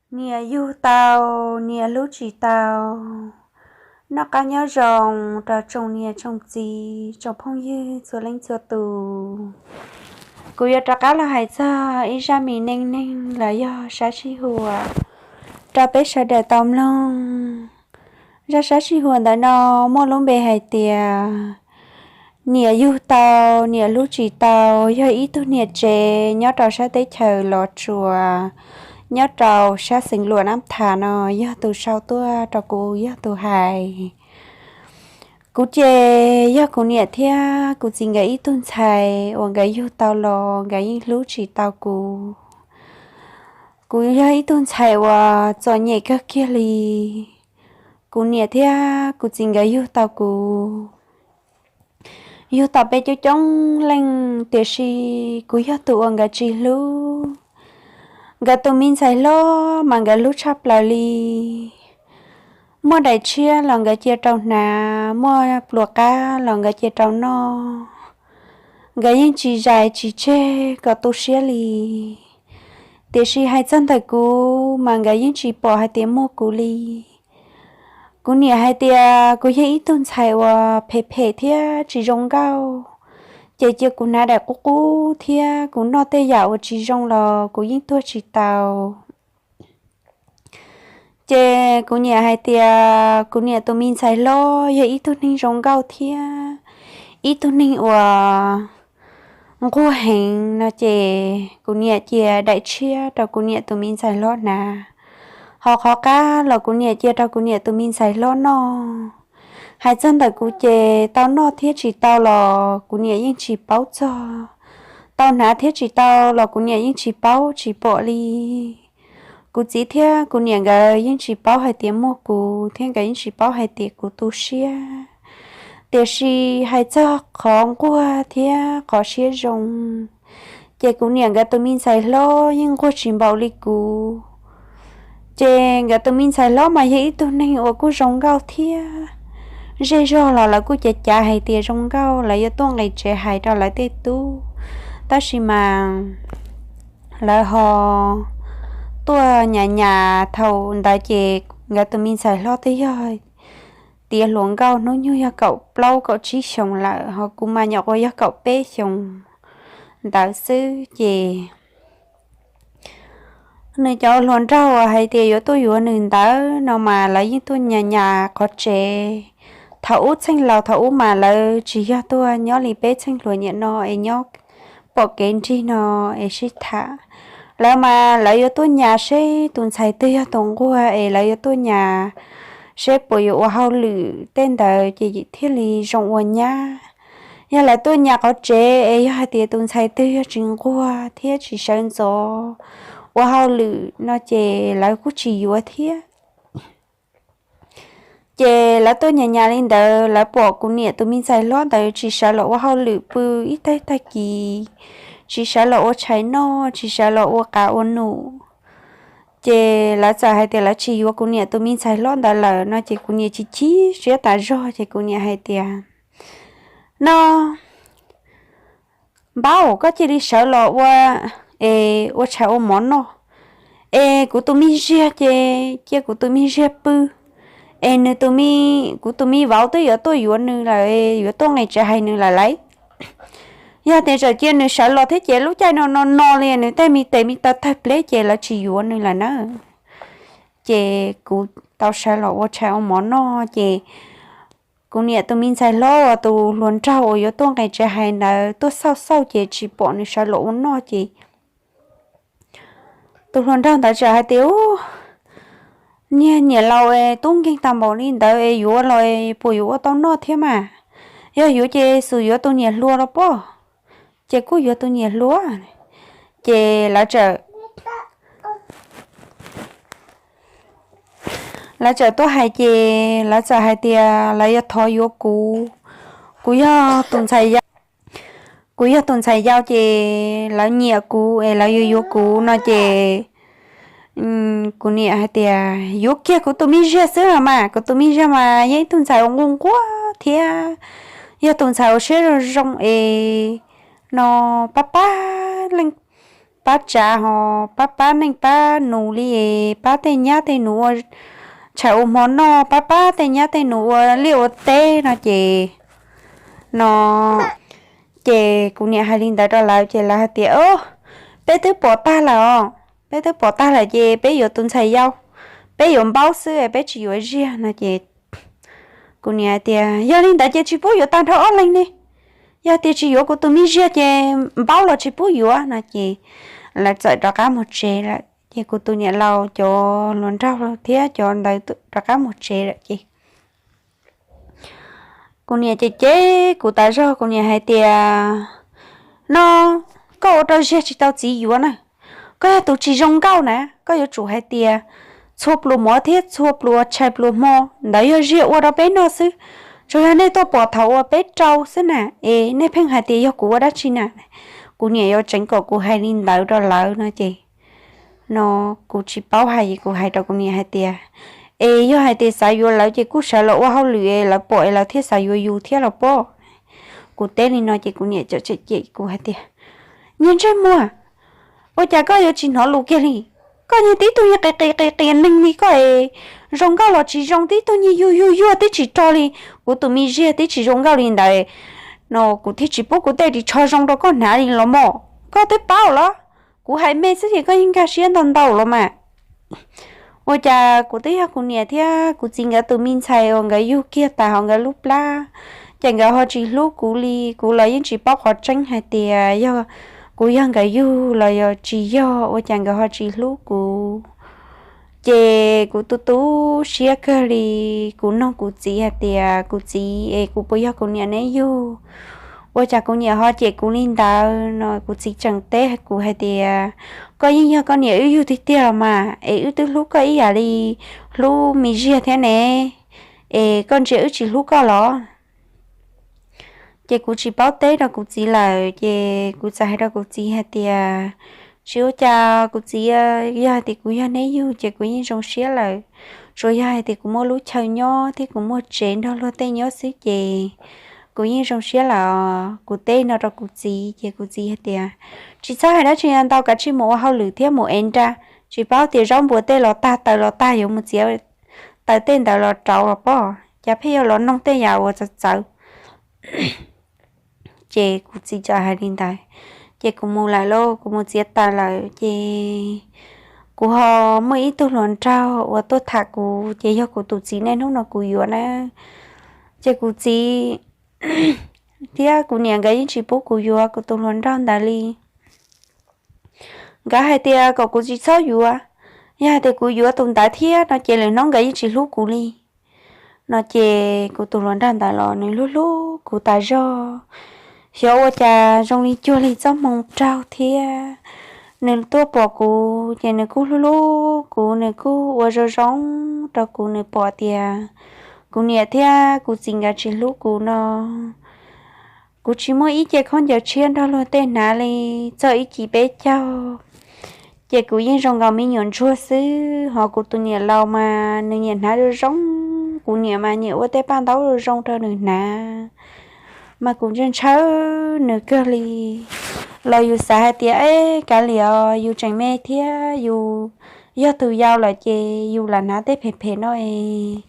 Niam yug tau, niam hlub tsis tau. Noj qab nyob zoo rau tsoom niam tsoom txiv tsoom phooj ywg txhua leej txhua tus. Kuv yuav rov qab los hais txog ib zaj me neej neeg los yog sab sij huam rau peb sawv daws tau mloog. Zaj sab sij huam ntawm no muaj lub npe hais tias niam yug tau, niam hlub tsis tau, yog ib tug niam tsev nyob rau sab teb chaws Los Tsuas, nyob rau sab xeev Luam Nab Thas no, yog tus sau tuaj rau kuv yog tus hais. Kuv ces yog kuv niam thiab kuv txiv nkawd ib tug ntxhais uas nkawd yug tau los nkawd yeej hlub tsis tau kuv. Kuv yog ib tug ntxhais uas txom nyem kawg kiag li. Kuv niam thiab kuv txiv nkawd yug tau kuv, yug tau peb coob coob leej, tiam sis kuv yog tus uas nkawd tsis hlub. Nkawd tus me ntxhais hlob mas nkawd hlub tshaj plaws li. Muaj daim tshiab los nkawd cia rau hnav, muaj pluas qab los nkawd cia rau noj. Nkawd yeej tsis zais tsis tseg kom tu siab li. Tiam sis hais txog ntawm kuv mas nkawd yeej tsis pom hais tias muaj kuv li. Kuv niam hais tias kuv yog ib tug ntxhais uas phem phem thiab tsis zoo nkauj, ces cia kuv hnav daim qub qub thiab kuv noj tej yam uas tsis zoo los kuv yeej tuag tsis tau. Ces kuv niam hais tias kuv niam tus me ntxhais hlob yog ib tug neeg zoo nkauj thiab ib tug neeg uas nquag heev no ces kuv niam cia daim tshiab rau kuv niam tus me ntxhais hlob hnav, ho qhov qab los kuv niam cia rau kuv niam tus me ntxhais hlob noj. Hais txog ntawm kuv ces tau noj thiab tsis tau los kuv niam yeej tsis paub txog, tau hnav thiab tsis tau los kuv niam yeej tsis paub tsis pom li. Kuv txiv thiab kuv niam nkawd yeej tsis paub hais tias muaj kuv thiab nkawd yeej tsis paub hais tias kuv tu siab. Tiam sis hais txog qhov nquag thiab qhov siab zoo, ces kuv niam nkawd tus me ntxhais hlob yeej nquag tsis npaum li kuv. Ces nkawd tus me ntxhais hlob mas yog ib tug neeg uas kuj zoo nkauj thiab zej zog los lawv kuj cav cav hais tias zoo nkauj, lawv yuav tuaj nqis tsev hais rau lawv tej tub, tab sis mas lawv ho tuaj nyas nyas. Thaum ntawd ces nkawd tus me ntxhais hlob twb yog tiav hluas nkauj, hnub nyoog yog kaum plaub kaum tsib xyoos lawm, ho kuv mas nyuam qhuav yog kaum peb xyoos ntawd xwb ces nws cov hluas nraug uas hais tias yuav tuaj yuav nws ntawd no mas lawv yeej tuaj nyas nyas qhov tsev. Thaum ub txheej laus thaum ub mas lawv tsis yog tuaj nyob li peb txheej hluas niam no es nyob pom kev nrig no es sib tham. Lawv mas lawv yuav tuaj nyas seb tus ntxhais twg yog tus nquag es lawv yuav tuaj nyas seb puas yuav ua hauj lwm tej ntawd ces thiaj li zoo ua nyab. Yog lawv tuaj nyas qhov tsev es yog hais tias tus ntxhais twg yog tsis nquag thiab tsis sawv ntxov ua hauj lwm no ces lawv kuj tsis yuav thiab. Ces lawv tuaj nyas nyas li ntawd, lawv pom kuv niam tus me ntxhais hlob ntawd tsis sawv los ua hauj lwm pw ib tag tag kis, tsis sawv los ua tshais noj, tsis sawv los ua qav ua num. Ces lawv txawm hais tias lawv tsis yuav kuv niam tus me ntxhais hlob ntawd lawm no ces kuv niam chim chim siab tas zog ces kuv niam hais tias, no npab, koj cia li sawv los ua, es ua tshais ua mov noj, es kuv tus me ziag ces cia kuv tus me ziag pw, es nws tus me, kuv tus me vauv twb yuav tuaj yuav nws lawm, yuav tuaj nqis tsev hais nws lawm lauj. Yog tias txawm cia nws sawv los thiab ces lub caij no no no li nws tej me tes me taw tawg pleb ces lawv tsis yuav nws lawm na. Ces kuv tau sawv los ua tshais ua mov noj ces kuv niam tus me ntxhais hlob uas tus hluas nraug uas yuav tuaj nqis tsev hais ntawd tuaj xauj xauj ces tsis pom nws sawv los ua noj ces tus hluas nraug ntawd txawm hais tias, u, niag niam laus es tub nkeeg tag npaum li ntawd es yuav los puas yuav ua tau noj thiab mas? Yog yuav ces xum yuav tus niam hluas los pob. Ces kuj yuav tus niam hluas. Ces lawv txawm lawv txawm tuaj hais ces lawv txawm hais tias lawv yuav thov yuav kuv. Kuv yog tus ntxhais yau, kuv yog tus ntxhais yau ces lawv nyiam kuv es lawv yuav yuav kuv no ces kuv niam hais tias yuav kiag kuv tus me ziag xwb los mas, kuv tus me ziag mas yeej ib tug ntxhais uas nquag nquag thiab yog tus ntxhais uas siab zoo zoo es no pab pab leej pab tsav ho pab pab neej pab nus li, pab tej nyab tej nus ua tshais ua hmo noj, pab pab tej nyab tej nus ua liaj ua teb no ces no ces kuv niam hais li ntawd rau lawv ces lawv hais tias, Peb twb pom tag lawm os, peb twb pom tag lawm ces peb yuav tus ntxhais yau, peb yuav npaub xwb peb tsis yuav ziag no ces kuv niam hais tias, Yog li ntawd ces tsis pub yuav tag nrho ob leeg ne. Yog tias tsis yuav kuv tus me ziag ces npaub los tsis pub yuav no ces lawv txawm rov qab mus tsev lawm ces kuv tus niam laus cov hluas nraug thiab cov ntawd rov qab mus tsev lawm ces kuv niam cem cem kuv tas zog, kuv niam hais tias, No, koj ua rau ziag tsis tau txiv yuav na. Koj yog tus tsis zoo nkauj na, koj yuav tsum hais tias txhua pluas muv thiab txhua pluas tshais pluas hmo ntawd yog ziag ua rau peb noj xwb. Tsuas yog nej tuaj pom thaum uas peb rau xwb na, es nej pheej hais tias yog kuv ua dab tsi na. Kuv niam yuav tseev kom kuv hais li ntawd rau lawv no ces no kuv tsis paub hais, kuv hais rau kuv niam hais tias, Es yog hais tias xav yuav lawv ces kuj sawv los ua hauj lwm es lawv pom es lawv thiaj xav yuav yus thiab los pob. Kuv teb li no ces kuv niam cem cem kuv hais tias, Niag ntsej muag, ua cas koj yuav tsis hnov lus kiag li? Koj niag tib tug niag qi qi qi qias neeg li koj es, zoo nkauj los tsis zoo, tib tug niag yug yug yuag twb tsis rog li, kuv tus me ziag twb tsis zoo nkauj li ntawd no kuv thiaj tsis pub kuv tej ris tsho zoo rau koj hnav li los mas. Koj twb paub los? Kuv hais me xwb ces koj yeej nkag siab ntau ntau los mas. Ua cas kuv twb yog kuv niam thiab kuv txiv nkawd tus me ntxhais uas nkawd yug kiag tas hauv nkawd lub plab, ces nkawd ho tsis hlub kuv li. Kuv los yeej tsis paub qhov tseeb hais tias yog kuv yog nkawd yug los yog tsis yog, ua cas nkawd ho tsis hlub kuv. Ces kuv tu tu siab kawg li, kuv nug kuv txiv hais tias, Kuv txiv es, kuv puas yog kuv niam neb yug? Ua cas kuv niam ho cem kuv li ntawd no? Kuv txiv tseem teb kuv hais tias, Koj yeej yog koj niam wb yug tiag tiag los mas, es wb twb hlub koj ib yam li hlub me ziag thiab ne, es koj ntsia wb tsis hlub koj los? Ces kuv tsis paub teb rau kuv txiv lawm, ces kuv txawm hais rau kuv txiv hais tias, Tsis ua cas kuv txiv, yog hais tias kuv yog neb yug ces kuv yeej zoo siab lawm. Tsuas yog hais tias kuv muaj lub chaw nyob thiab kuv muaj tsev nrog luag tej nyob xwb ces kuv yeej zoo siab lawm. Kuv teb no rau kuv txiv ces kuv txiv hais tias, Tsis txhob hais dab tsi ntau, kav tsij mus ua hauj lwm thiab mus ev nra. Tsis paub tias zaub npua tej los tag, taws los tag, yuav mus txiav taws tej ntawd los rauv los pob, cas pheej yuav los noog tej yam uas txawv txawv. Ces kuv txiv txawm hais li ntawd, ces kuv mus lawm lauj, kuv mus txiav taws lawm ces kuv ho muaj ib tug hluas nraug uas tuaj tham kuv, ces yog kuv tus txiv niaj hnub no kuv yuav na. Ces kuv txiv thiab kuv niam nkawd yeej tsis pub kuv yuav kuv tus hluas nraug ntawd li. Nkawd hais tias kom kuv tsis txhob yuav, yog hais tias kuv yuav tus ntawd thiab no ces lwm hnub nkawd yeej tsis hlub kuv li. No ces kuv tus hluas nraug ntawd los nws hlub hlub kuv tas zog, xyov ua cas zoo li cuag li txoj hmoo raug thiab. Nws tuaj pom kuv ces nws kuj hlub hlub kuv, nws kuj ua zoo zoo rau kuv, nws pom tias kuv niam thiab kuv txiv nkawd tsis hlub kuv no. Kuv tsis muaj ib ce khaub ncaws tshiab nrog luag tej hnav li, txog ib cim peb caug ces kuv yeej zoo nkaus me nyuam ntsuag xwb, ho kuv tus niam laus mas nws nyiam hnav zoo zoo, kuv niam mas nyiam ua tej paj ntaub zoo zoo rau nws hnav, mas kuv ntshaw ntshaw nws kawg li. Los yus xav hais tias, Eb, kav liam, yus tseem me thiab yus yog tus yau lawm ces yus lam hnav tej phem phem no es,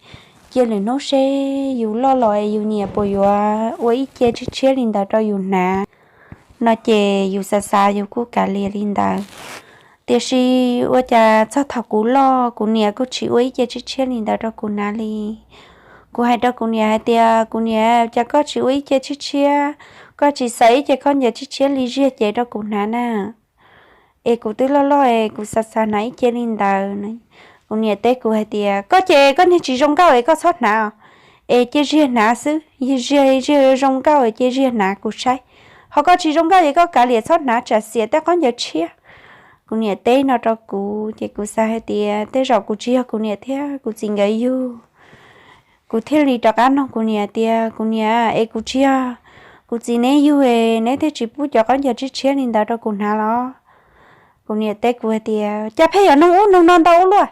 cia lwm hnub seb yus loj los es yus niam puas yuav ua ib ce tshiab tshiab li ntawd rau yus hnav. No ces yus xav xav yus kuj kav liam li ntawd. Tiam sis ua cas txog thaum kuv loj kuv niam kuj tsis ua ib ce tshiab tshiab li ntawd rau kuv hnav li. Kuv hais rau kuv niam hais tias, Kuv niam, cas koj tsis ua ib ce tshiab tshiab, koj tsis xaws ib ce khaub ncaws tshiab tshiab li ziag ces rau kuv hnav na? Es kuv twb loj loj es kuv xav xav hnav ib ce li ntawd. Kuv niam teb kuv hais tias, Koj ces koj niag tsis zoo nkauj es koj txhob hnav, es cia ziag hnav xwb, ziag ziag zoo nkauj es cia ziag hnav kuv saib. Ho koj tsis zoo nkauj es koj kav liam txhob hnav, tsam xiam tej khaub ncaws tshiab. Kuv niam teb no rau kuv ces kuv xav hais tias tej zaum kuv tsis yog kuv niam thiab kuv txiv nkawd yug. Kuv thiaj li rov qab nug kuv niam tias, Kuv niam, es kuv tsis yog kuv txiv neb yug es neb thiaj tsis pub cov khaub ncaws tshiab tshiab li ntawd rau kuv hnav los? Kuv niam teb kuv hais tias, Cas pheej yuav nug ub nug no ntau ua luaj?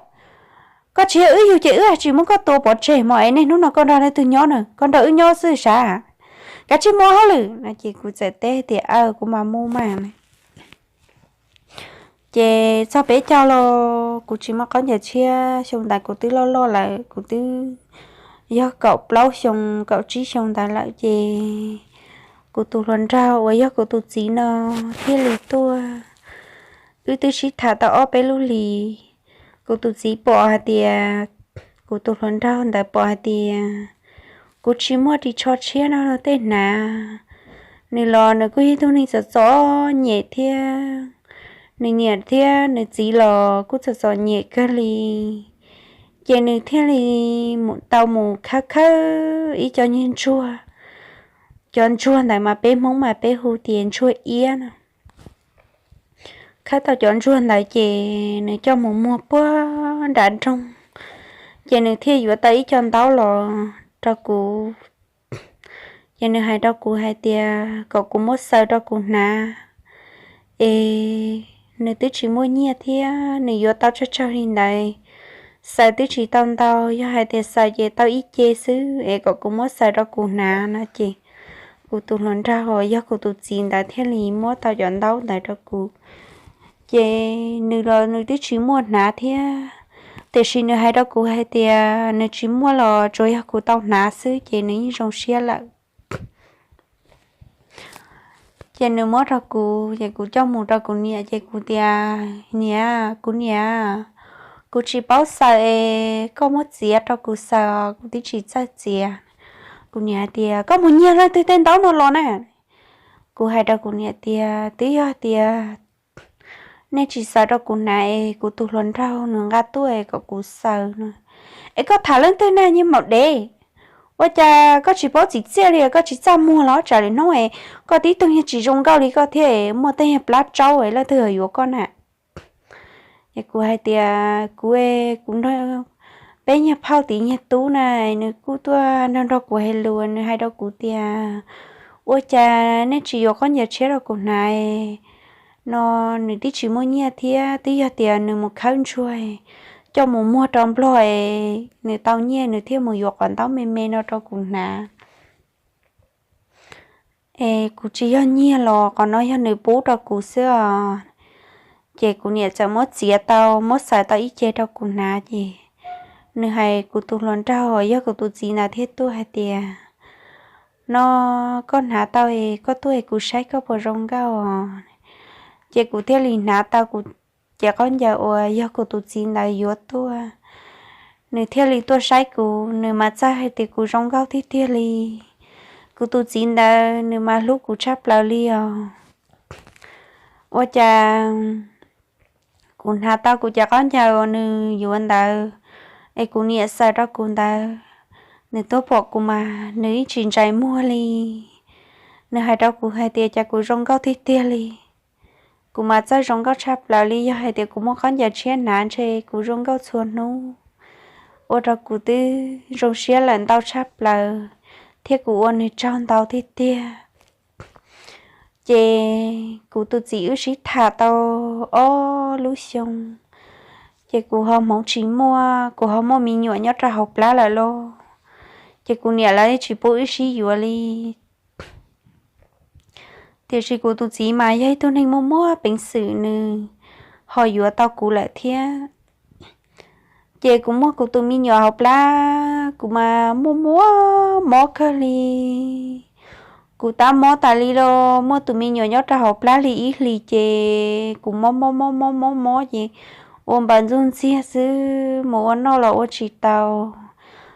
Koj tsis yog wb yug ces wb tsis muab koj tua pov tseg mas es niaj hnub no koj nrog leej twg nyob na? Koj nrog wb nyob xwb sav. Kav tsij mus ua hauj lwm no. Ces kuv txawm teb tias, Aw, kuv mam mus mas. Ces txog peb caug los kuv tsis muaj qhov ncaws tshiab, xyoo ntawd kuv twb loj loj lawm, kuv twb yog kaum plaub xyoo kaum tsib xyoo ntawd lawm ces kuv tus hluas nraug uas yog kuv tus txiv no thiaj li tuaj. Wb twb sib tham tau ob peb lub hlis, kuv tus txiv pom hais tias, kuv tus hluas nraug ntawd pom hais tias kuv tsis muaj ris tsho tshiab no tej hnav. Nws los nws kuj yog ib tug neeg txom txom nyem thiab, nws niam thiab nws txiv los kuj txom txom nyem kawg li. Ces nws thiaj li tau mus khawb khawb ib co niag ntsuag, cov ntsuag ntawd mas peb Hmoob mas peb hu tias ntsuag iab no. Khawb tau cov ntsuag ntawd ces nws coj mus muag puag nram nroog, ces nws thiaj yuav tau ib co ntaub los rau kuv. Ces nws hais rau kuv hais tias kom kuv muab xaws rau kuv hnav, es nws twb tsis muaj nyiaj thiab nws yuav tau tsawg tsawg li ntawd, xaws twb tsis tau ntau, yog hais tias xaws ces tau ib ce xwb es kom kuv muab xaws rau kuv hnav no ces kuv tus hluas nraug uas yog kuv tus txiv ntawd thiaj li muab tau cov ntaub ntawd rau kuv. Ces nws los nws twb tsis muaj hnav thiab, tiam sis nws hais rau kuv hais tias nws tsis muaj los tsuas yog kuv tau hnav xwb ces nws yeej zoo siab lawm. Ces nws muab rau kuv ces kuv coj mus rau kuv niam ces kuv tias, niam, kuv niam, kuv tsis paub xaws es koj muab txiav rau kuv xaws os, kuv twb tsis txawj txiav. Kuv niam hais tias koj mus nyiag leej twg tej ntaub no los na? Kuv hais rau kuv niam tias twb yog tias nej tsis xaws rau kuv hnav es kuv tus hluas nraug nws nqa tuaj es kom kuv xaws no. Es koj tham leej twg na, niag maum dev? Ua cas koj tsis paub txiv txiaj li, koj tsis txaj muag los tsam lwm hnub es koj tib tug niag tsis zoo nkauj li koj thiab muaj tej niag plab tsaub es leej twg yuav koj na? Es kuv hais tias kuv, kuv nrog peb niag phauj tim niag tub na, nws kuj tuaj nrog nrog kuv hais lus, nws hais rau kuv tias ua cas nej tsis yuav khaub ncaws tshiab rau kuv hnav no, nws twb tsis muaj nyiaj thiab twb yog tias nws mus khawb ntsuag coj mus muag rau Nplog es nws tau nyiaj nws thiaj mus yuav qhov ntaub me me no rau kuv hnav. Es kuv tsis yog nyiag los qhov no yog nws pub rau kuv xwb os. Ces kuv niam txawm muab txiav tau muab xaws tau ib ce rau kuv hnav ces nws hais kuv tus hluas nraug yog kuv tus txiv ntawd thiaj tuaj hais tias no, koj hnav tau es koj tuaj es kuv saib koj puas zoo nkauj. Ces kuv thiaj li hnav tau kuv ces khaub ncaws uas yog kuv tus txiv ntawd yuav tuaj. Nws thiaj li tuaj saib kuv, nws mas txawj hais tias kuv zoo nkauj tiag tiag li. Kuv tus txiv ntawd nws mas hlub kuv tshaj plaws li os. Ua cas kuv hnav tau kuv cov khaub ncaws uas nws yuav ntawd es kuv niam xaws rau kuv ntawd, nws tuaj pom kuv mas nws yeej tsis ntsais muag li. Nws hais rau kuv hais tias cas kuv zoo nkauj tiag tiag li. Kuv mas txawj zoo nkauj tshaj plaws li, yog hais tias kuv muaj khaub ncaws tshiab hnav ntshe kuv zoo nkauj txhua hnub, ua rau kuv twb zoo siab lawm ntau tshaj plaws, thiab kuv ua nws tsaug ntau tiag tiag. Ces kuv tus txiv wb sib tham tau ob lub xyoo, ces kuv ho hmoov tsis muaj, kuv ho muaj me nyuam nyob rau hauv plab lawm lauj. Ces kuv niam lawv tsis pub wb sib yuav li. Tiam sis kuv tus txiv mas yog ib tug neeg muaj muaj peev xwm, nws ho yuav tau kuv lawm thiab. Ces kuv muaj kuv tus me nyuam hauv plab, kuv mas muaj muaj mob kawg li. Kuv tab mob tas li los muaj tus me nyuam nyob rau hauv plab li ib hlis ces kuv mob mob mob mob mob mob ces ua npaws ntxuj ntxiag xwb, mus ua noj los ua tsis tau.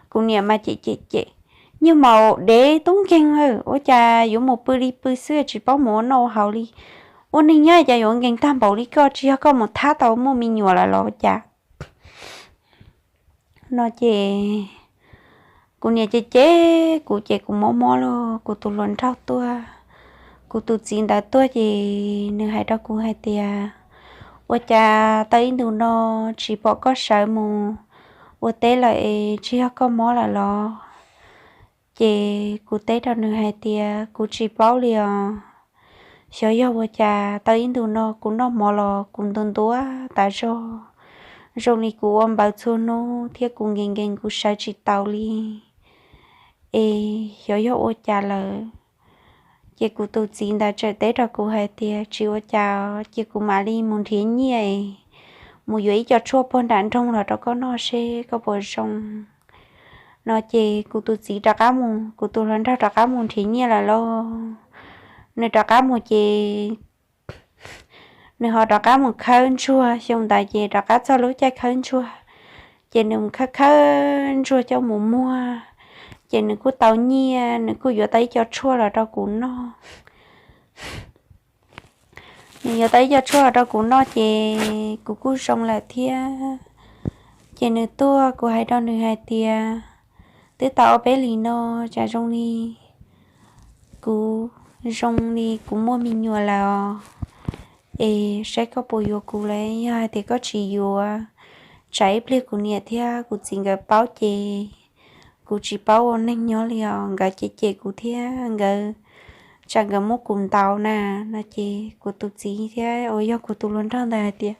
Kuv niam mas cem cem cem, niag maum dev tub nkeeg, ua cas yuav mus pw li pw xwb tsis paub mus ua noj ua haus li. Ua neeg nyob cas yuav nkees tag npaum li koj, tsis yog koj mus thab tau muaj me nyuam lawm los ua cas? No ces kuv niam cem cem kuv ces kuv mob mob los kuv tus hluas nraug tuaj, kuv tus txiv ntawd tuaj ces nws hais rau kuv hais tias ua cas tau ib ntus no tsis pom koj sawv mus ua teb lawm es tsis yog koj mob lawm los? Ces kuv teb rau nws hais tias kuv tsis paub li os. Xyov yog ua cas tau ib ntus no kuv noj mov los kuv ntuav ntuav tas zog, zoo li kuv ua npaws txhua hnub thiab kuv nkees nkees kuv sawv tsis taus li. Es xyov yog ua cas lawm. Ces kuv tus txiv ntawd txawm teb rau kuv hais tias, tsis ua cas, cia kuv mam li mus nrhiav nyiaj, mus yuav ib co tshuaj puag nram nroog los rau koj noj seb koj puas zoo. No ces kuv tus txiv rov qab mus, kuv tus hluas nraug rov qab mus nrhiav nyiaj lawm lauj. Nws rov qab mus ces nws ho rov qab mus khawb ntsuag, xyoo ntawd ces rov qab txog lub caij khawb ntsuag, ces nws mus khawb khawb ntsuag coj mus muag, ces nws kuj tau nyiaj, nws kuj yuav tau ib co tshuaj los rau kuv noj. Nws yuav tau ib co tshuaj los rau kuv noj ces kuv kuj zoo lawm thiab. Ces nws tuaj, kuv hais rau nws hais tias, twb tau ob peb hlis no, tsam zoo li kuv, zoo li kuv muaj me nyuam lawm os, es saib koj puas yuav kuv lawm. Yog hais tias koj tsis yuav, tsam ib pliag kuv niam thiab kuv txiv nkawd paub ces kuv tsis paub ua neeg nyob li os, nkawd cem cem kuv thiab nkawd, tsam nkawd muab kuv ntaus na. No ces kuv tus txiv thiab uas yog kuv tus hluas nraug ntawd hais tias,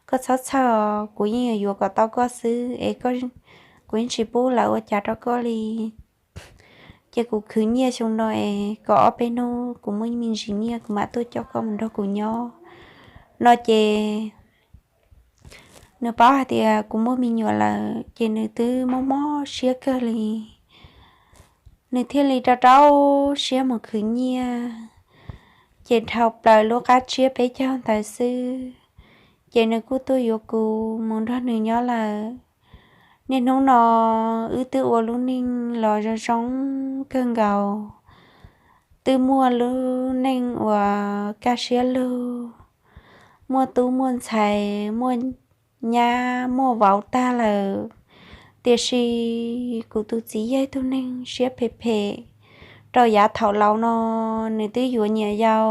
koj txhob txhawj os, kuv yeej yuav yuav kom tau koj xwb es, kuv yeej tsis pub lawv ua cas rau koj li. Ces kuv khwv nyiaj xyoo no es kom ob peb hnub kuv muaj me ntsis nyiaj kuv mam tuaj coj koj mus nrog kuv nyob. No ces nws paub hais tias kuv muaj me nyuam lawm ces nws twb mob mob siab kawg li. Nws thiaj li rau rau siab mus khwv nyiaj, ces dhau plaws lub qab tsiab peb caug ntawd xwb, ces nws kuj tuaj yuav kuv mus nrog nws nyob lawm. Niaj hnub no wb twb ua lub neej los zoo zoo kawg nkaus, twb muaj lub neej uas kaj siab lug, muaj tub muaj ntxhais, muaj nyab muaj vauv tag lawm. Tiam sis kuv tus txiv yog ib tug neeg siab phem phem rau yav thaum laus no, nws twb yuav nyiam yau.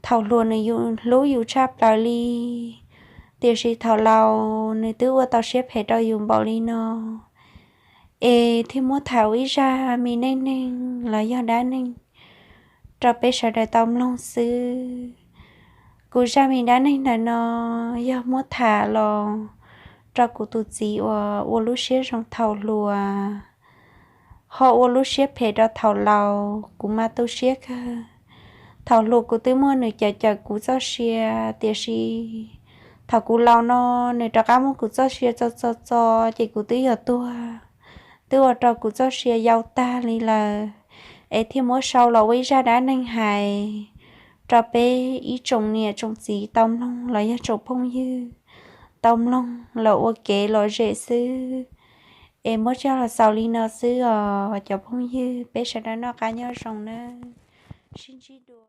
Thaum hluas nws hlub yus tshaj plaws li, tiam sis thaum laus nws twb ua tau siab phem rau yus npaum li no. Es thiaj muab tham ua ib zaj me neej neeg los yog dab neeg rau peb sawv daws tau mloog xwb. Kuv zaj me dab neeg ntawm no yog muab tham los rau kuv tus txiv uas ua lub siab zoo thaum hluas, ho ua lub siab phem rau thaum laus, kuv mas tu siab kawg. Thaum hluas kuv twb muab nws cawm cawm kuv txoj sia, tiam sis thaum kuv laus no nws rov qab muab kuv txoj sia txo txo txo, ces kuv twb yuav tuag, twb ua rau kuv txoj sia yau tag li lawm. Es thiaj muab sau los ua ib zaj dab neeg hais rau peb ib tsoom niam tsoom txiv tau mloog los yog tsoom phooj ywg tau mloog los ua kev lom zem xwb. Es muab coj los xaus li no xwb os cov phooj ywg, peb sawv daws noj qab nyob zoo nawb. Sib ntsib dua.